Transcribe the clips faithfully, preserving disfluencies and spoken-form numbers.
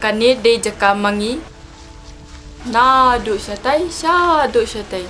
Kane dei jaka ma ngi. Naduh shatai shaduh shatai.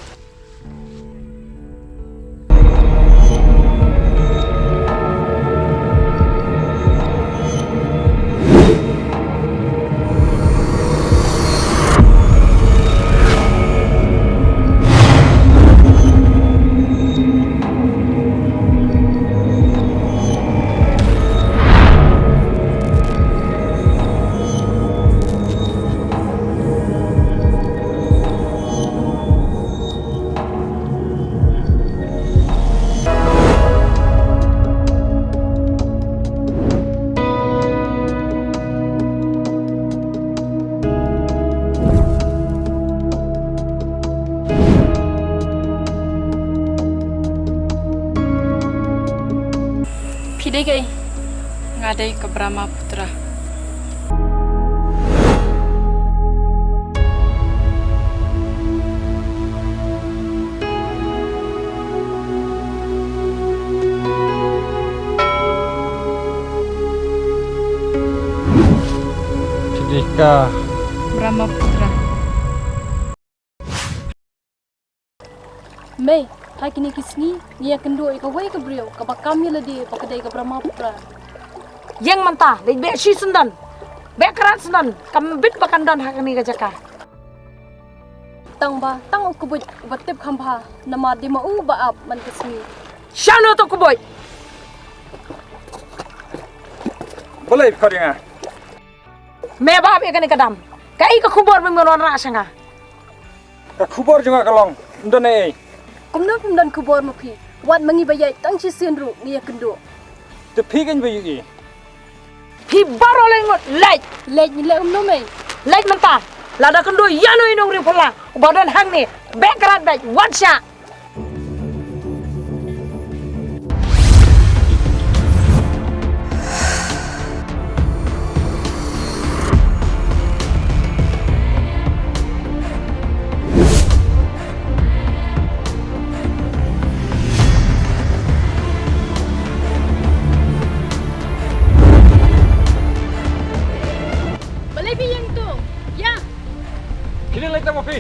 Phi dei kaei? Nga dei ka Brahmaputra. Phi dei ka Brahmaputra. Mei, ha kine ki sngi ngi ïakynduh ïa kawei ka briew kaba kam ïa lade ba ka dei ka Brahmaputra. Ïeng mynta, leit beh shisyndon, beh krat syndon, kam bit ba kan don ha kane ka jaka. Tang ba tang u kbuid uba tip kham bha, namar dei ma u ba ap man ka sngi. Shano to kbuid? Balei phi khot ïa nga? Me ba ap ïa kane ka dam. Kaei ka khubor ba me wanrah sha nga? Ka khubor jong nga ka long, ym don ei ei. Kumno phim don khubor ma phi? Wat ma ngi ba ïaid tang shisien ruh ngi ïakynduh. Te phi kein ba ïohi. Phi baroh leit ngut, leit. Leit ngi leh kumno mei? Leit mynta. Lada kynduh ïano ïano u nongriewphylla uba don hangne, beh krat beit, wat shah. Balei phi ïeng to? Ïa. Khie leit tang ma phi.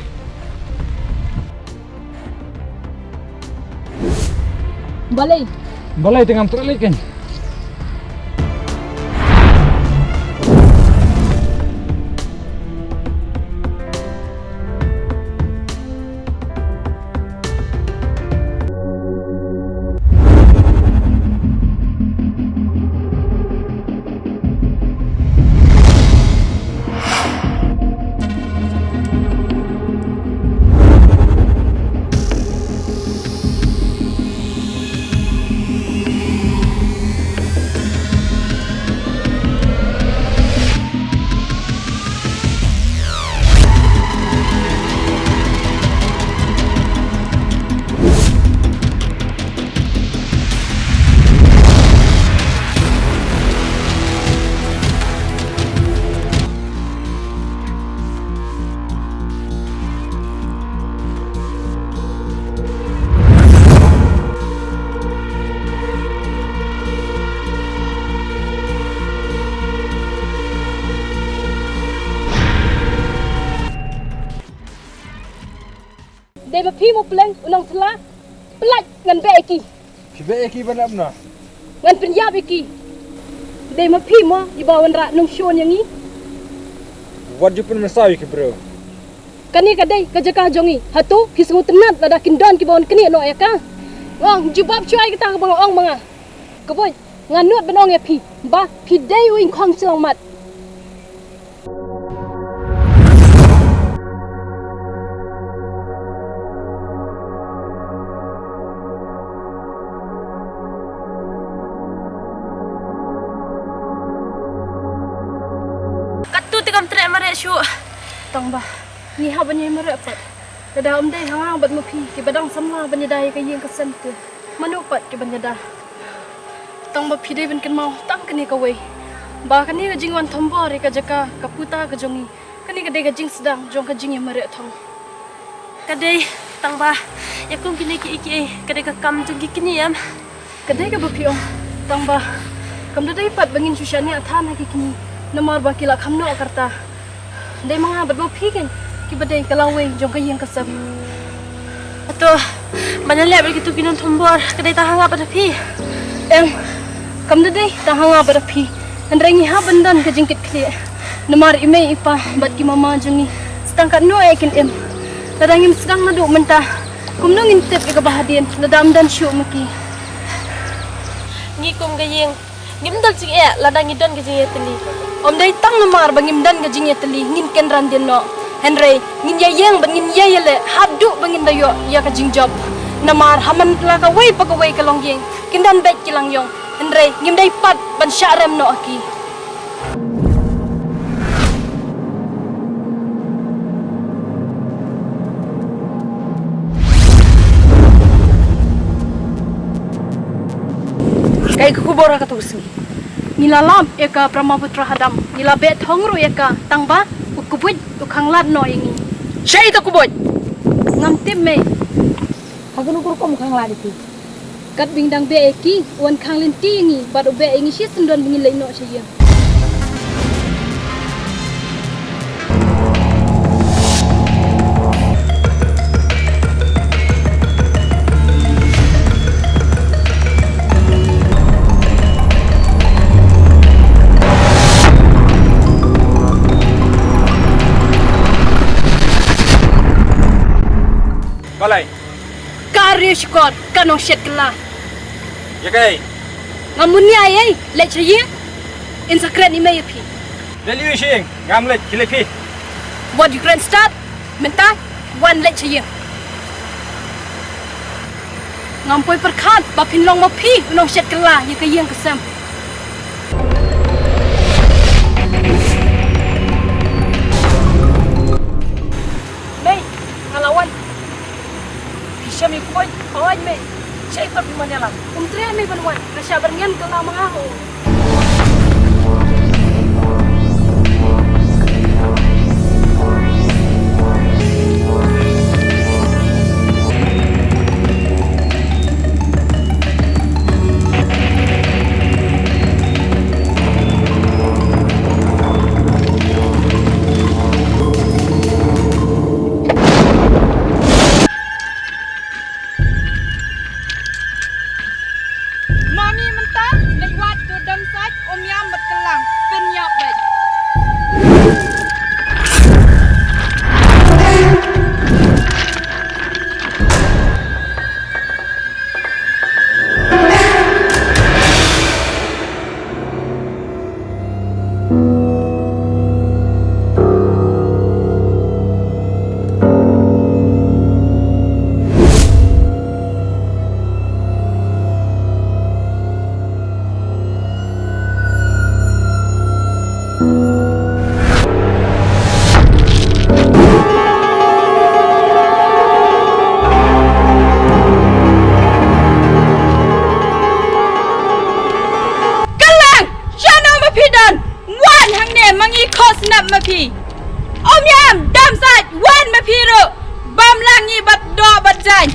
Balei? Balei te ngam treh leit kein. Dei ma phi mo Pleng u nongtla? Pleng ngan beh ïa ki. Phi beh ïa ki ban ap na? Ngan pynïap ïa ki. Dei ma phi mo iba wanrah nongshun ïa ngi? Wat ju pynmynsaw ïa ki briew. Kane ka dei ka jaka jong ngi. Hato phi sngewtynnat lada kin don kiba wan knieh noh ïa ka? Ong jubab shuwa ïa kata kaba nga ong ma nga. Kbuid, nga nud ban ong ïa phi ba phi dei u ingkhong shlong mat. Katto te kam treh mareh shuh. Tang ba ngi hap ban ïai mareh pat. Lada ym dei ha nga bad ma phi kiba dang samla ban ïada ïa ka ïing ka sem te, mano pat ki ban ïada? Tang ba phi dei ban kynmaw tang kane kawei, ba kane ka jingwan thombor ïa ka jaka ka puta ka jong ngi, kane ka dei ka jingsdang jong ka jingïamareh thong. Ka dei, tang ba ïa kum kine kiei kiei ka dei ka kam jong ki kñi em. Ka dei kaba phi ong, tang ba kam da dei pat ba ngin shu shaniah than ha ki kñi. Namar ba ki la kham noh ka rta. Dei ma nga bad ma phi kein kiba dei ka lawei jong ka ïing ka sem. Hato ban ïaleh bad kitu ki nongthombor ka dei tang ha nga bad ha phi? Em, kam da dei tang ha nga bad ha phi. Hynrei ngi hap ban don ka jingkitkhlieh. Namar i mei i pa bad ki mama jong ngi, sa tang katno eh kin im. Lada ngim sdang naduh mynta, kumno ngin tip ïa kaba hadien lada ym don shuh ma ki? Ngi kum ka ïing ngim don jingeh lada ngi don ka jingïatylli. Ym dei tang namar ba ngim don ka jingïatylli ngin kynran dien noh. Hynrei ngin ïa ïeng bad ngin ïa ïaleh haduh ba ngin da ïoh ïa ka jingjop. Namar ha man la kawei pa kawei ka longïing kin don beit ki langïong. Hynrei ngim dei pat ban shah rem noh ha ki. Kaei ka khubor ha kato ka sngi? Ngi la lap ïa ka Brahmaputra hadam. Ngi la beh thong ruh ïa ka, tang ba u kbuid u khanglad noh ïa ngi. Shaei uta u kbuid? Ngam tip mei. Ha kano ka rukom u khanglad ïa phi? Katba ngi dang beh ïa ki, u wan khang lynti ïa ngi bad u beh ïa ngi shisyndon ba ngin leit noh sha ïing. Balei? Ka riewshkor, ka nongshet kylla. Ïa kaei? Ngam munia ei ei, leit sha ïing. In sa kren i mei ïa phi. Leit sha ïing, ngam leit, khie leit phi. Wat ju kren stad, mynta wan leit sha ïing. Ngam poi pyrkhat ba phin long ma phi u nongshet kylla ïa ka ïing ka sem. Mei, nga la wan. Phi shem ïa u kbuid, hooid mei. Shaei pat phi mon ïalam? Um treh mei ban wan, nga shah byrngem kylla ma nga ho. Mami mynta, leit wad to Dam Sait, Om Yam bad Kyllang, pynïap beit. Kyllang! Shano ma phi don? Wan hangne ma ngi khohsnap ma phi. Om Yam, Dam Sait, wan ma phi ruh. Bam lang ngi bad doh bad jaiñ.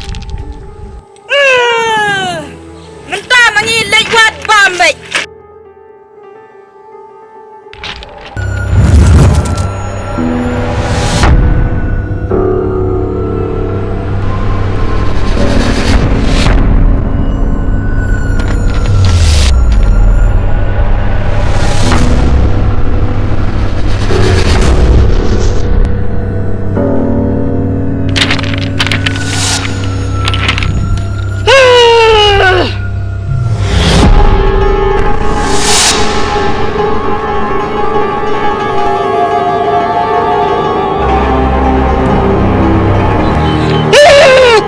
Mynta ma ngi leit wad bam beit.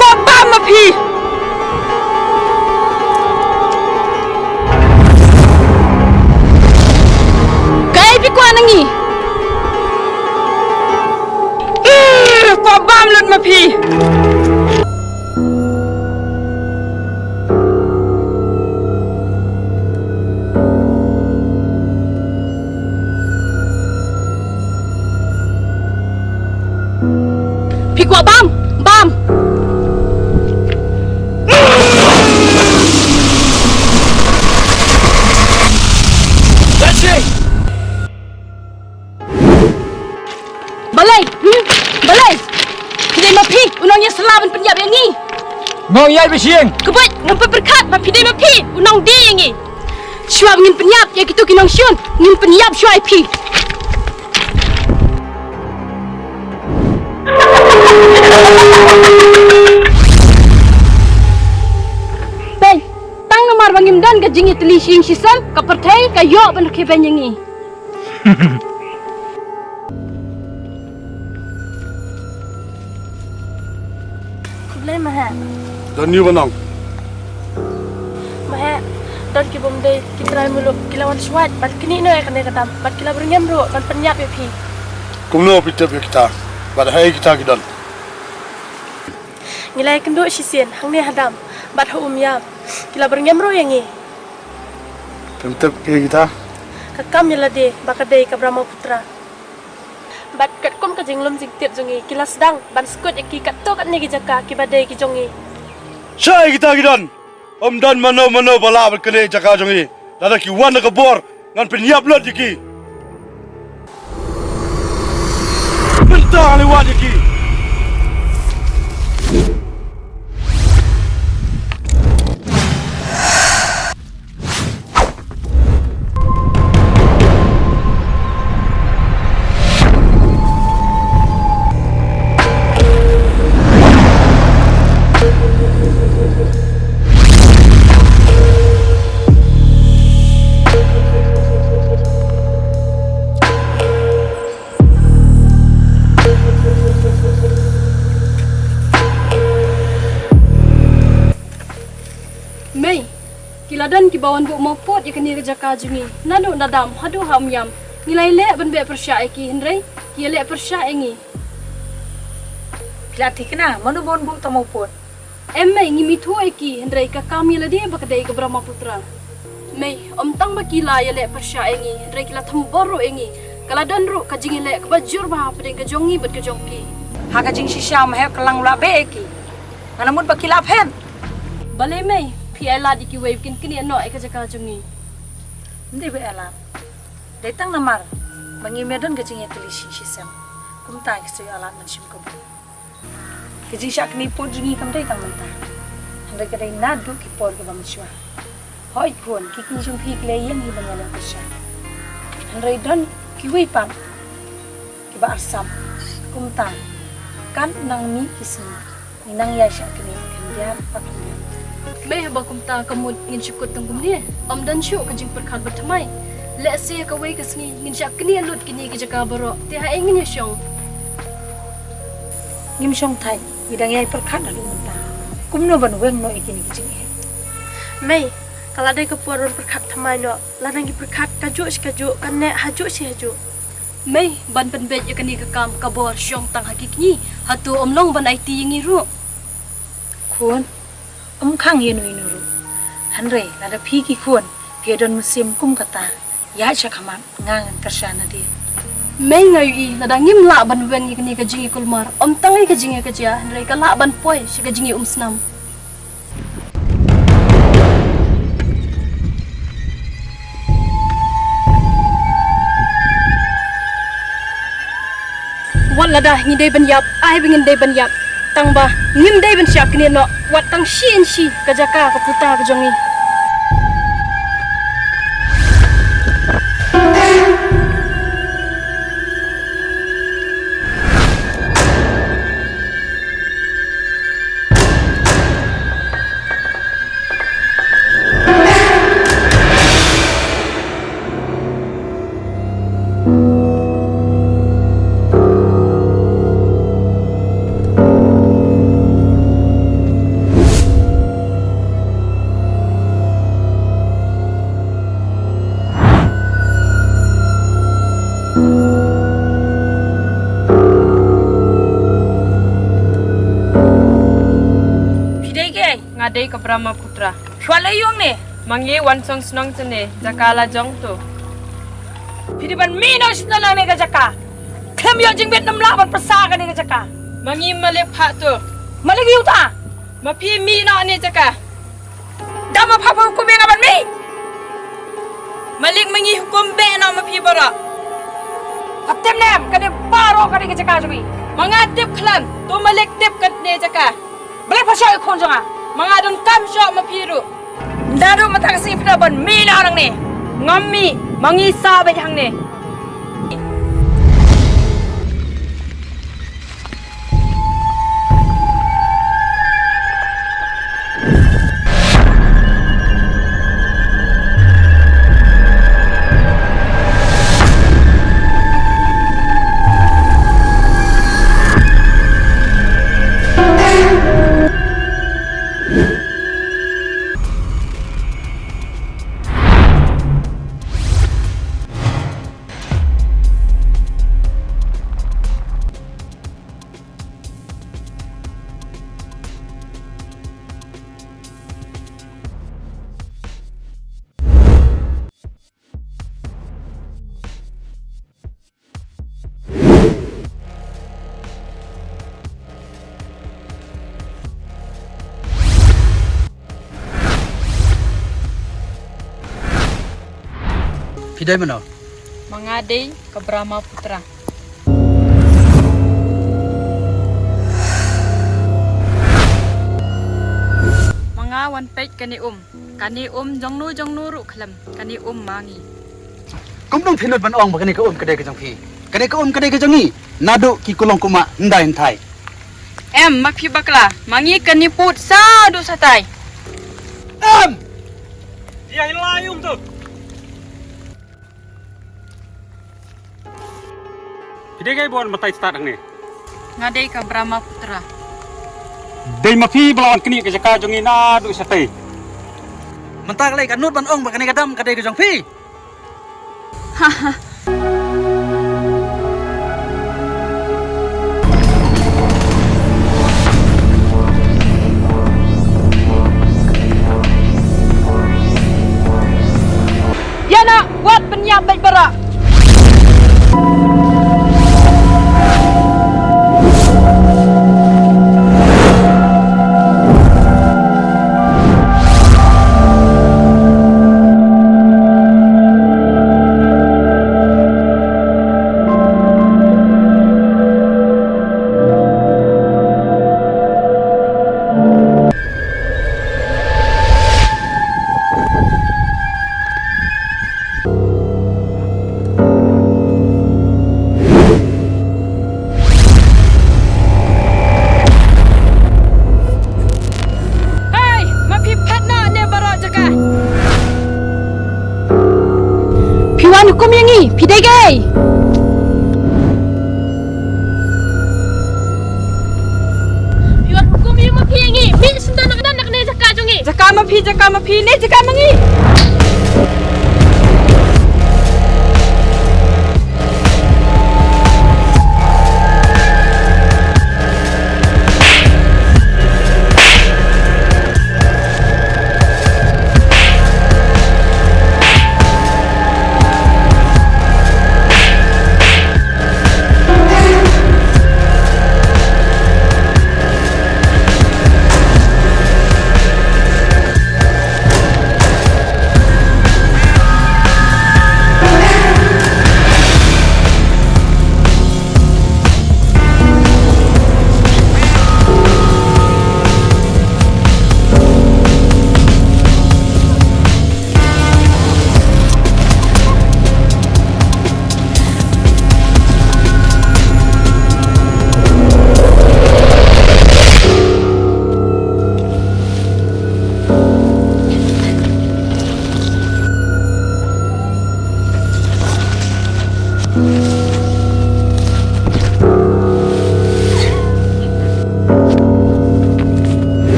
Ko bam ma phi. Kaei phi kwah na ngi? Ko bam lut ma phi. Phi kwah bam? Bam! Let's go! Hmm? Balei? Phi dei ma phi u nongïasylla ban pynïap ïa ngi? Nongïaid bishing. Kaba ngam pat pyrkhat ba phi dei ma phi u nongdie ïa ngi. Shuwa ba ngin pynïap ïa kito ki nongshun, ngin pynïap shuwa ïa phi. Peit, tang namar ba ngim don ka jingïatylli shi ïing shi sem, ka pyrthei ka ïoh ban rkhie beiñ ïa ngi. Khublei Maheh. Don ïa u ba nong. Maheh, don ki bym dei ki trai muluk ki la wan shuwa ban knieh noh ïa kane ka dam bad ki la byrngem ruh ban pynïap ïa phi. Kumno phi tip ïa kita? Bad haei kita ki don? Ngi la ïakynduh shisien hangne ha dam bad ha u Miam. Ki la byrngem ruh ïa ngi. Phim tip ïa kita? Ka kam ïa lade ba ka dei ka Brahmaputra. Bad katkum ka jinglum jingtip jong ngi, ki la sdang ban skud ïa ki katto katne ki jaka kiba dei ki jong ngi. Shaei kita ki don? Ym don mano mano ba lah ban knieh jaka jong ngi. Lada ki wan da ka bor, ngan pynïap lut ïa ki. Mynta ngan leit wad ïa ki. Mei, ki la don kiba wan buh mawpud ïa kane ka jaka jong ngi. Naduh na dam haduh ha u Miam. Ngi la ïaleh ban beh pyrshah ïa ki, hynrei ki ïaleh pyrshah ïa ngi. Phi la thikna mano ba wan buh tang mawpud? Em mei, ngim ithuh ïa ki, hynrei ka kam ïa lade ba ka dei ka Brahmaputra. Mei, ym tang ba ki la ïaleh pyrshah ïa ngi, hynrei ki la thombor ruh ïa ngi. Ka la don ruh ka jingïaleh kaba jur bha hapdeng ka jong ngi bad ka jong ki. Ha ka jingshisha Maheh ka la lah beh ïa ki. Nga la mut ba ki la phet. Balei mei, phi ai lad ïa kiwei ba kin knieh noh ïa ka jaka jong ngi? Ym dei ba ai lad. Dei tang namar ba ngim don ka jingïatylli shi ïing shi sem. Kumta ki shu ai lad mynsiem kabu. Ka jingshah knieh pud jong ngi kam dei tang mynta, hynrei ka dei naduh ki por kiba mynshuwa. Hooid khun, ki kñi jong phi ki la ïeng hi ban ïaleh pyrshah. Hynrei don kiwei pat kiba arsap. Kumta, kan nang mih ki sngi, ngi nang ïai shah knieh khyndiat pa khyndiat. Mei, haba kumta ka mut ngin shu kut tang kumne. Ym don shuh ka jingpyrkhat ba thymmai. Lehse kawei ka sngi ngin shah knieh lut kine ki jaka baroh, te haei ngin ïa shong? Ngim shong thait, ngi dang ïai pyrkhat haduh mynta kumno ban weng noh ïa kine ki jingeh. Mei, ka la dei ka por ban pyrkhat thymmai noh. Lada ngi pyrkhat kajuh shi kajuh, kan neh hajuh shi hajuh. Mei, ban pynbeit ïa kane ka kam ka bor shong tang ha ki kñi, hato ym long ban aiti ïa ngi ruh? Khun, ym khang ïa uno uno ruh. Hynrei lada phi ki khun phi don mynsiem kum kata, ïaid sha khmat, nga ngan kyrshan nadien. Mei, nga ïohi lada ngim lah ban weng ïa kane ka jingïakulmar, ym tang ïa ka jingïakajia, hynrei ka lah ban poi sha ka jingïaumsnam. Wat lada ngi dei ban ïap, ai ba ngin dei ban ïap. Tang ba ngim dei ban shah knieh noh wat tang shi inshi ka jaka ka puta ka jong ngi. Phi dei kiei? Nga dei ka Brahmaputra. Phi wan lei ïong ne? Ma ngi wan song shnong shane, jaka la jong to. Phi dei ban mih noh shane lang ne ka jaka. Khlem ïoh jingbit nym lah ban pyrsa kane ka jaka. Ma ngi malik phah to. Malik ïa uta. Ma phi mih noh ne jaka. Da ma pha pha hukum ïa nga ban mih. Malik ma ngi hukum beh noh ma phi baroh. Pha tip ne em, kane baroh kane ka jaka jong ngi. Ma nga tip khlem, to malik tip kane jaka. Balei pha shoh ïa khun jong nga? Ma nga donkam shoh ma phi ruh. Naduh mynta ka sngi phi dei ban mih noh nangne. Ngam mih, ma ngi sah beit hangne. Phi dei mano? Ma nga dei ka Brahmaputra. Ma nga wan peit kane um. Kane um jong no jong no ruh khlem. Kane um ma ngi. Kumno phi nud ban ong ba kane ka um ka dei ka jong phi? Kane ka um ka dei ka jong ngi. Naduh ki kulong kumah hyndai hynthai. Em, ma phi bakla, ma ngi kane pud sa duh sa tai. Em! Dia hilai um tu. Phi dei kaei ba wan batai stad hangne? Nga dei ka Brahmaputra. Dei ma phi ba la wan knieh ka jaka jong ngi naduh shatei. Mynta ka lei ka nud ban ong ba kane ka dam ka dei ka jong phi. Ïa na, wat pynïap beit baroh. Hei, ma phi phet noh ne baroh jaka. Phi wan hukum ïa ngi, phi dei kaei? Phi wan hukum ïa ma phi ïa ngi, mih shen na kane jaka jong ngi. Jaka ma phi, jaka ma phi, ne jaka ma ngi.